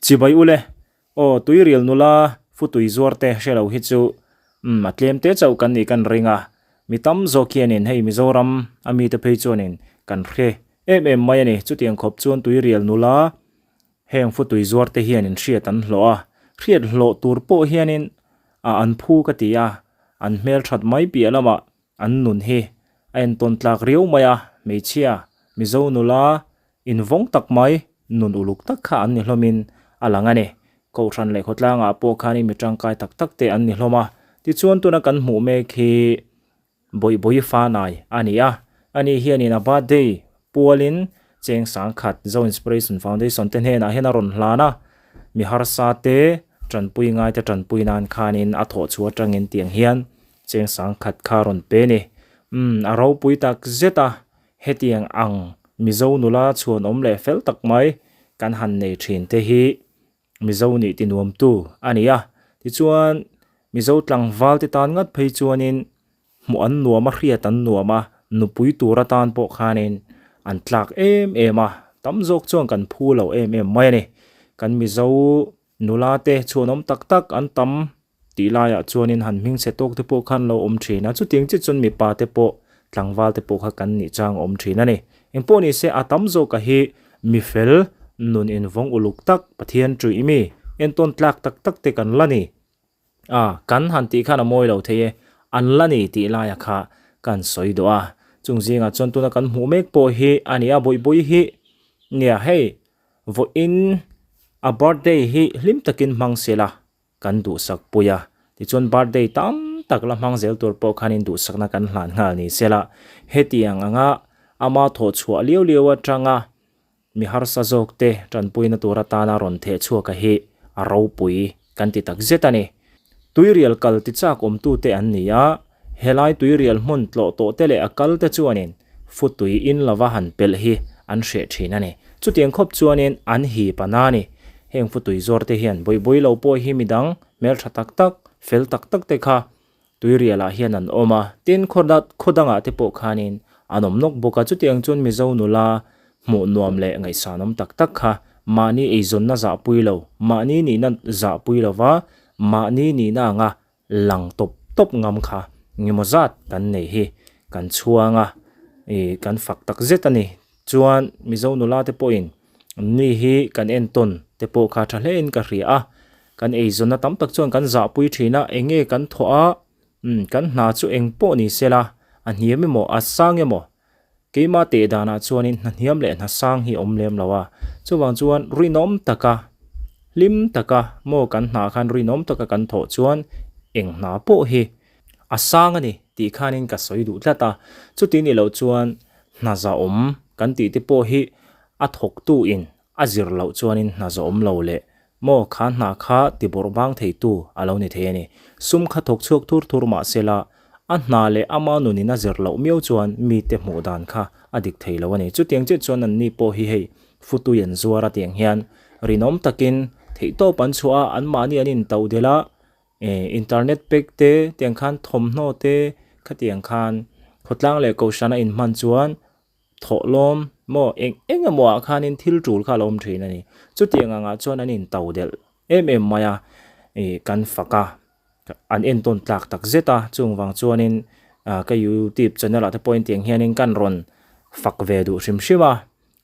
Chibai ule, aw tuirial nula futui zuar te hre lo hi chu umm a tlem te chauh kan nih kan ring a, mi tam zawk hianin hei Mizoram a mite phei chuanin kan hre em em mai a ni. Chutiang khawp chuan tuirial nula heng futui zuar te hianin hriat an hlawh a, hriat hlawh tur pawh hianin a an phu ka ti a, an hmelthat mai piah lamah An nun hi a entawn tlak riau mai a, hmeichhia, Mizo nula invawng tak mai, nun uluk tak kha an ni hlawmin a lang a ni. Kohhran leh khawtlangah pawh khanin mi tangkai tak tak te an ni hlawm a, tichuan tuna kan hmuh mek hi Bawihbawi Fanai a ni a, ani hianin a birthday pualin cheng sangkhat Zo Inspiration Foundation te hnenah hian a rawn hlan a, mi harsa te tanpui ngai te tanpui nan khanin a thawh chhuah atangin tiang hian cheng sangkhat kha rawn pe ni. Umm a ropui tak zet a, hetiang ang Mizo nula chhuanawm leh fel tak mai kan han nei thin te hi Mizo nih ti nuamtu a ni a, tichuan Mizo tlangval te tan ngat phei chuanin hmuh an nuam a, hriat an nuam a, nupui tur atan pawh khanin an tlak em em a, tam zawk chuan kan phu lo em em mai a ni. Kan Mizo nula te chhuanawm tak tak an tam tih laiah chuanin han hming chhe tawk te pawh khan lo awm thin a, chutiang chiah chuan mipa te pawh tlangval te pawh kha kan nih chang a awm thin a ni. Engpawh ni se a tam zawk a hi mi fel nun invawng uluk tak Pathian ṭuih mi entawn tlak tak tak te kan la ni. A, kan han tih khan a mawi lo thei e, an la ni tih laia kha kan sawi duh a. Chung zingah chuan tuna kan hmuh mek pawh hi a ni a, bawihbawi hi nia hei vawiin a birthday hi hlim takin hmang se la kan duhsak pui a, tichuan birthday tam tak la hmang zel tur pawh khanin duhsakna kan hlan nghal ni sela, hetiang anga ama thawh chhuah liau liau atanga mi harsa zawk te tanpuina tur atana rawn theh chhuak a hi a ropui kan ti tak zet a ni. Tuirial kal ti chak awmtute an ni a, Helai tuirial hmun tlawh tawh te leh a kal te chuanin futui in lova han pelh hi an hreh thin a ni. Chutiang khawp chuanin an hip a na a ni. Heng futui zawr te hian bawihbawi lo pawh hi midang hmeltha tak tak, fel tak tak te kha tuirial ah hian an awm a, tin khaw dangah te pawh khanin an awm nawk bawk a. Chutiang chuan Mizo nula hmuh nuam leh ngaihsanawm tak tak kha mahni eizawnna zahpui lo, mahni nihna zahpui lova mahni nihna anga lang tawp tawp ngam kha engemaw zat kan nei hi kan chhuang a ih kan fak tak zet a ni chuan mizo nula te pawhin mi hi kan entawn te pawh kha tha hle in ka hria a kan eizawnna tam tak chuan kan zahpui thin a eng nge kan thawh a umm kan hna chu eng pawh ni sela a hniam emaw a sang emaw Keimah teh danah chuanin hna hniam leh hna sang hi a awm lem lo a, chuvang chuan rinawm taka hlim taka maw kan hna khan rinawm taka kan thawh chuan eng hna pawh hi a sang a ni tih khanin ka sawi duh tlat a, chuti nih loh chuan hna zahawm kan tih te pawh hi a thawktuin a zir loh chuanin hna zahawm lo leh Maw, kha hna kha ti bawrh bang theitu a lo ni thei a ni. Sum kha thawk chhuak thur thur mah se la, a hna leh ama nunin a zir loh miau chuan mite hmuh dan kha a dik thei lo a ni. Chutiang chiah chuan anni pawh hi hei futui an zuar a tiang hian rinawm takin theihtawp an chhuah a, anmahni an intoh delh a, eh internet pack te tiang khan thawmhnaw te khatiang khan khawtlang leh kohhran a inhman chuan Thawhlawm maw eng eng emaw ah khanin thil tul kha a lo awm thin a ni. Chutiang angah chuan an into delh em em mai a, ih kan fak a, an entawn tlak tak zet a, chung vang chuanin ah ka youtube channel ah te pawhin tiang hianin kan rawn fak ve duh hrim hrim a.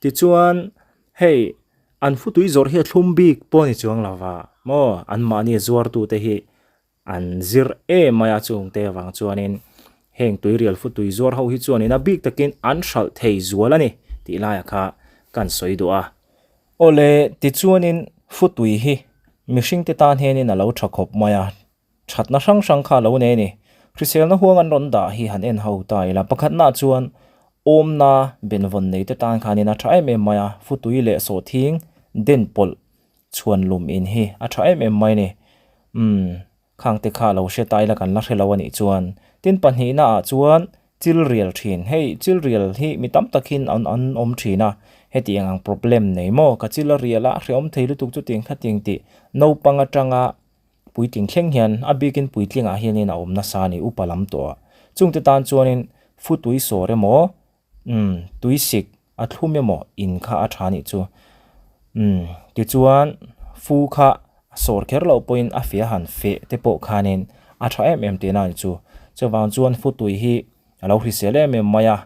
Tichuan hei an futui zawrh hi a thlum bik pawh a ni chuang lo va maw anmahni zuartute hi An zir em mai a chungte avang chuanin heng tuirial futui zuar ho hi chuanin a bik takin an hralh thei zual a ni tih laiah kha kan sawi duh a. Awle tichuanin futui hi mihringte tan hianin a lo tha khawp mai a, thatna hrang hrang kha a lo nei a ni. Hriselna huang an rawn dah hi han en ho ta ila pakhatnaah chuan awmna benvawn neite tan khanin a tha em em mai a, futui leh sawhthing den pawlh chhuan lum in hi a tha em em mai a ni. Umm, khang te kha lo hre ta ila kan la hre lo a nih chuan. Tin pahnihna ah chuan chil rial thin. Hei chil rial hi mi tam takin an an awm thin a, hetiang ang problem nei maw? Ka chil a rial a, a hrehawm thei lutuk chutiang khatiang tih naupang atanga puitling thleng hian a bikin puitlingah hianin a awm nasa a ni upa lam tawh ah. Chungte tan chuanin futui sawr emaw Umm, tuisik a thlum emaw in kha a tha nih chu. Umm, tichuan Fu kha a sawr kher loh pawhin a fia han feh te pawh khanin a tha em em tihna a ni chu. Chuvang chuan futui hi a lo hrisel em em mai a,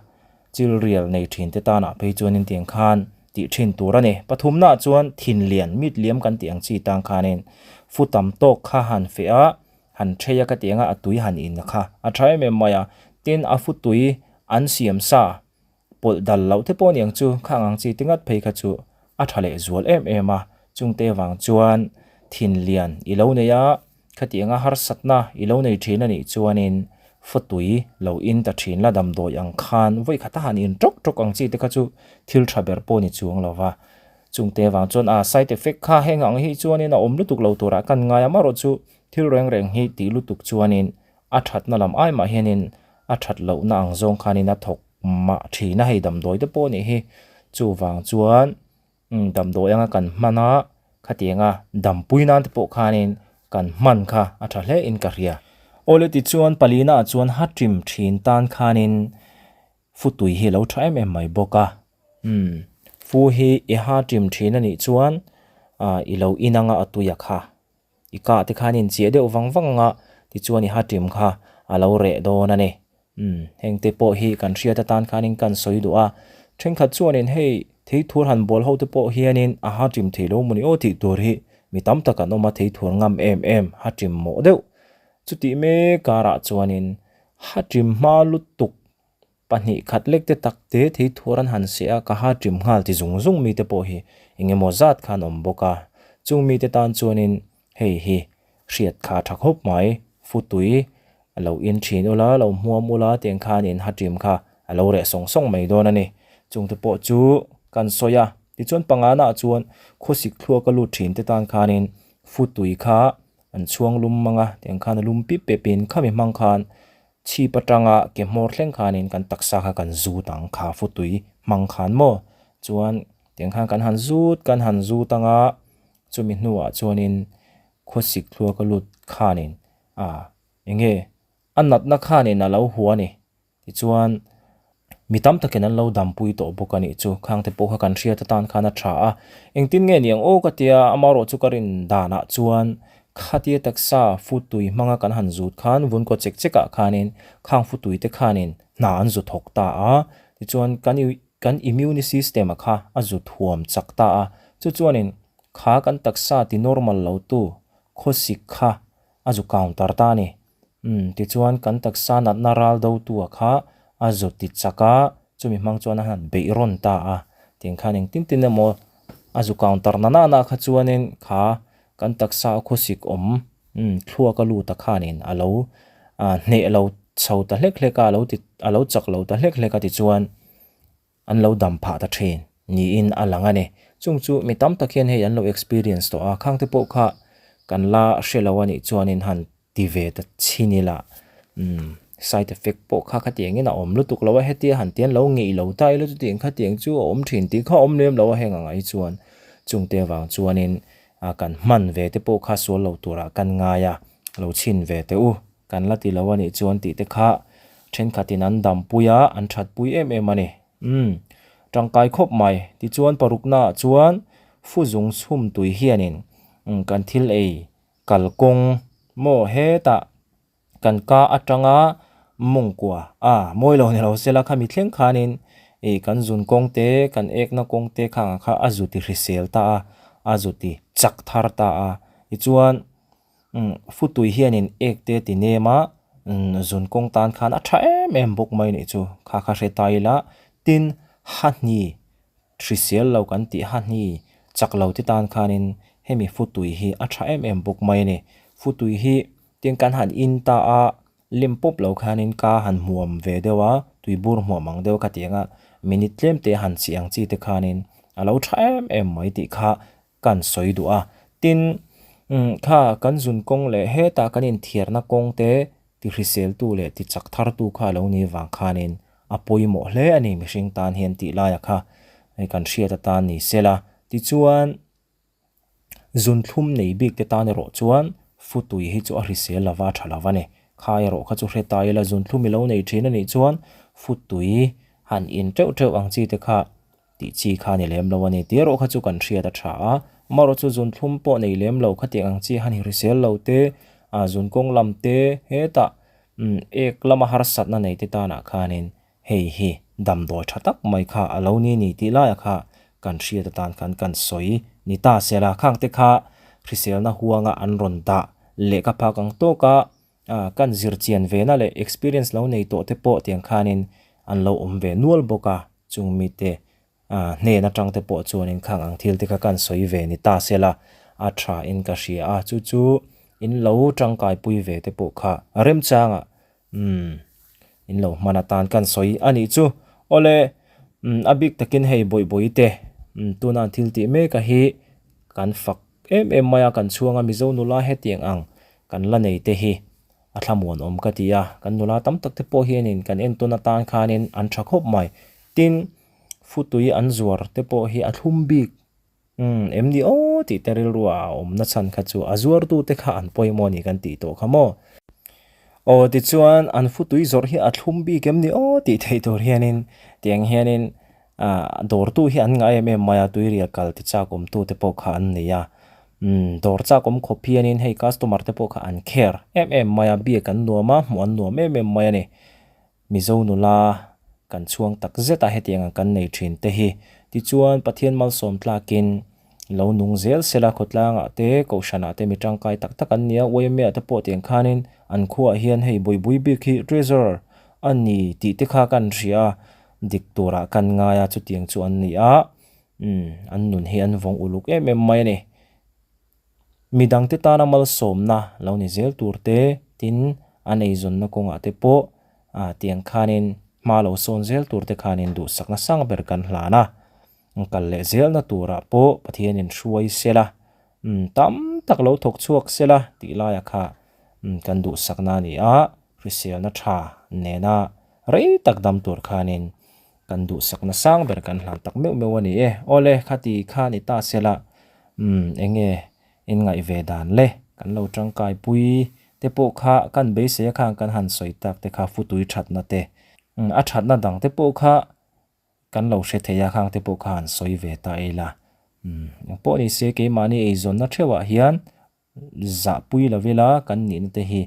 chil rial nei thin te tanah phei chuanin tiang khan tih thin tur a ni. Pathumnaah chuan thin lian, mit liam kan tih ang chi tang khanin fu tam tawk kha han feh a, han thei a ka ti ang a, a tui han in kha a tha em em mai a. Tin, a futui an siam sa pawlh dal loh te pawh aniang chu khang ang chi te ngat phei kha chu a tha leh zual em em a, chungte vang chuan thin lian i lo nei a, khatianga harsatna i lo nei thin a nih chuanin fatui lo in ta thin la damdawi ang khan vawi khata han in tawk tawk ang chi te kha chu thil tha ber pawh ni chuang lo va, chungte vang chuan a side effect kha heng ang hi chuanin a awm lutuk lo turah kan ngai a, amaherawh chu thil reng reng hi tih lutuk chuanin A thatna lam ai mah hianin a that lohna ang zawng khanin a thawk mah thin a, hei damdawi te pawh nih hi. Chuvang chuan damdawi anga kan hman a, khatianga dampui nan te pawh khanin kan hman kha a tha hle in ka hria. Awle tichuan palina ah chuan haṭim thin tan khanin futui hi a lo tha em em mai bawk a. Umm fu hi i haṭim thin a nih chuan i lo in anga a tui a kha. I kah te khan inchiah deuh vang vang anga tichuan i haṭim kha a lo reh dawn a ni. Umm, heng te pawh hi kan hriat atan khanin kan sawi duh a. Thenkhat chuanin hei theithur han bawl ho te pawh hianin a haṭim thei lo mawni aw tih tur hi mi tam tak an awm a, theithur ngam em em haṭim mawh deuh. Chutih mek karah chuanin haṭim hma lutuk Pahnih khat lek te tak te thei thuar an han seh a, ka ha ṭim nghal ti zung zung mite pawh hi eng emaw zat khan awm bawk a. Chung mite tan chuanin hei hi hriat kha a ṭha khawp mai, futui a lo in ṭhin ula, lo hmuam ula tiang khan in ha ṭim kha a lo reh sawng sawng mai dawn a ni. Chungte pawh chu kan sawi a, tichuan pangana chuan khawsik thluak a lut ṭhin te tan khanin futui kha an chhuang lum mang a, tiang khan a lum pip pepin khami hmang khan Chhip atanga ke hmawr thleng khanin kan taksa kha kan zut ang kha futui hmang khan maw chuan tiang khan kan han zut kan han zut anga chumi hnuah chuanin khawsik thluak a lut khanin ah enge a natna khanin a lo hua a ni tichuan Mi tam takin an lo dampui tawh bawk a nih chu. Khangte pawh kha kan hriat atan khan a tha a. Engtin nge niang aw ka tia, amaherawh chu ka rin danah chuan khatia taksa futui hmanga kan han zut khan vunkaw chek chekah khanin khang futui te khanin hna an zu thawk ta a. Tichuan kan kan immune system a kha a zu thuam chak ta a. Chu chuanin kha kan taksa ti normal lo tu khawsik kha a zu counter ta a ni. Umm, tichuan kan taksa natna ral dotua kha a zu ti chak a, chumi hmang chuan a han beih rawn ta a. Tiang khan engtin tin emaw a zu counter na na na kha chuanin kha kan taksa a khawsik awm, umm, thluak a lut a khanin a lo hneh lo chho ta hlek hlek a, a lo ti a lo chak lo ta hlek hlek a tichuan an lo dam phah ta thin niin a lang a ni. Chung chu mi tam tak hian hei an lo experience tawh a, khangte pawh kha kan la hre lo a nih chuanin han ti ve ta chhin ila umm side effect pawh kha khatiang in a awm lutuk lo a hetia han tian lo ngeih lo ta ila chutiang khatiang chu a awm thin tih kha a awm lem lo a heng ang ai chuan chungte avang chuanin ah kan hman ve te pawh kha sual lo turah kan ngai a lo chhin ve teh u kan la ti lo a nih chuan tih te kha thenkhatin an dampui a an thatpui em em a ni umm tangkai khawp mai tichuan paruknaah chuan fuzung chhum tui hianin umm kan thil ei Kalkawng maw hetah kan ka atanga mawngkua a mawi lo ni lo sela khami thleng khanin ih kan zun kawng te kan ekna kawng te khangah kha a zu ti hrisel ta a a zu ti chak thar ta a tichuan umm futui hianin ek te ti nem a umm zun kawng tan khan a tha em em bawk mai nih chu kha kha hre ta ila tin hahni Hrisel lo kan tih ha hni chak lo te tan khanin hemi futui hi a tha em em bawk mai a ni. Futui hi tin kan han in ta a, lim pawp lo khanin ka han hmuam ve deuh a, tuibur hmuam ang deuh khatiang a minute tlem te han chih ang chi te khanin a lo tha em em mai tih kha kan sawi duh a. Tin, kha kan zun kawng leh hetah kan inthiarna kawng te ti hriseltu leh ti chak thartu kha a lo ni vang khanin a pawimawh hle a ni mihring tan hian tih laia kha hei kan hriat atan ni se la. Tichuan, zunthlum nei bik te tan erawh chuan futui hi chu a hrisel lova a tha lova ni. Kha erawh kha chu hre ta ila zunthlum i lo nei thin a nih chuan futui han in teuh teuh ang chi te kha tih chi kha a ni lem lo a ni. Tih erawh kha chu kan hriat a tha a, Amaherawh chu zunthlum pawh nei lem lo khatiang ang chi han hrisel lo te, ah zun kawng lam te hetah umm ek lama harsatna nei te tanah khanin hei hi damdawi tha tak mai kha a lo ni ni tih laiah kha kan hriat atan khan kan sawi ni ta sela khang te kha hriselna huanga an rawn dah lehkha phak ang tawka ah kan zir chian ve na leh experience lo nei tawh te pawh tiang khanin an lo awm ve nual bawk a chung mite ah hnen atang te pawh chuanin khang ang thil te kha kan sawi ve ni ta sela a tha in ka hria a chu chu in lo tangkai pui ve te pawh kha remchangah umm in lo hman atan kan sawi a nih chu awle umm a bik takin hei bawihbawi te umm tuna an thil tih mek a hi kan fak em em mai a kan chhuang a Mizo nula hetiang ang kan la nei te hi a thlamuan awm ka ti a kan nula tam tak te pawh hianin kan entawn atan khanin an tha khawp mai tin futui an zuar te pawh hi a thlum bik Umm, em ni aw tih te rilru ah a awm na chhan kha chu a zuartu te kha an pawimawh a ni kan tih tawh kha maw? Aw tichuan an futui zawrh hi a thlum bik em ni aw tih theih tur hianin tiang hianin ah dawrtu hi an ngah em em mai a, tuirial kal ti chak awmtu te pawh kha an nei a. Umm, dawr chak awm khawp hianin hei customer te pawh kha an care em em mai a, biak an nuam a, hmuh an nuam em em mai a ni. Mizo nula kan chhuang tak zet a hetiang ang kan nei thin te hi. Tichuan Pathian malsawm tlakin lo nung zel sela khawtlangah te kohhranah te mi tangkai tak tak an ni a, YMA ah te pawh tiang khanin an khuaah hian hei buaibui bik hi treasurer a ni tih te kha kan hria a, dik turah kan ngai a chutiang chu an ni a, umm an nun hi an vawng uluk em em mai a ni. Mi dangte tana malsawmna lo ni zel tur te, tin an eizawnna kawngah te pawh ah tiang khanin hma lo sawn zel tur te khanin duhsakna sang ber kan hlan a, kal leh zelna turah pawh Pathianin hruai sela, umm tam tak lo thawk chhuak sela tih laiah kha umm kan duhsakna a ni a, hriselna tha nena rei tak dam tur khanin Kan duhsakna sang ber kan hlan tak meuh meuh a ni e. Awle, khati kha ni ta sela, umm, eng nge in ngaih ve dan le? Kan lo tangkai pui te pawh kha kan beisei a khang kan han sawi tak te kha futui thatna te, umm, a thatna dang te pawh kha kan lo hre thei a khang te pawh kha han sawi ve ta ila. Umm, eng pawh ni se keimahni eizawnna theuhah hian Zahpui lo ila, kan nihna te hi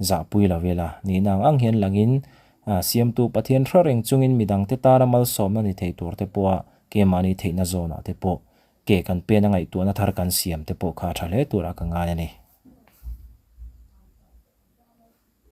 zahpui lo ila. Nihna ang ang hian langin Siamtu Pathian hre reng chungin midangte tana malsawmna ni thei tur te pawha keimahni theihna zawnah te pawh ke kan pena ngaihtuahna thar kan siam te pawh kha a tha hle turah ka ngai a ni.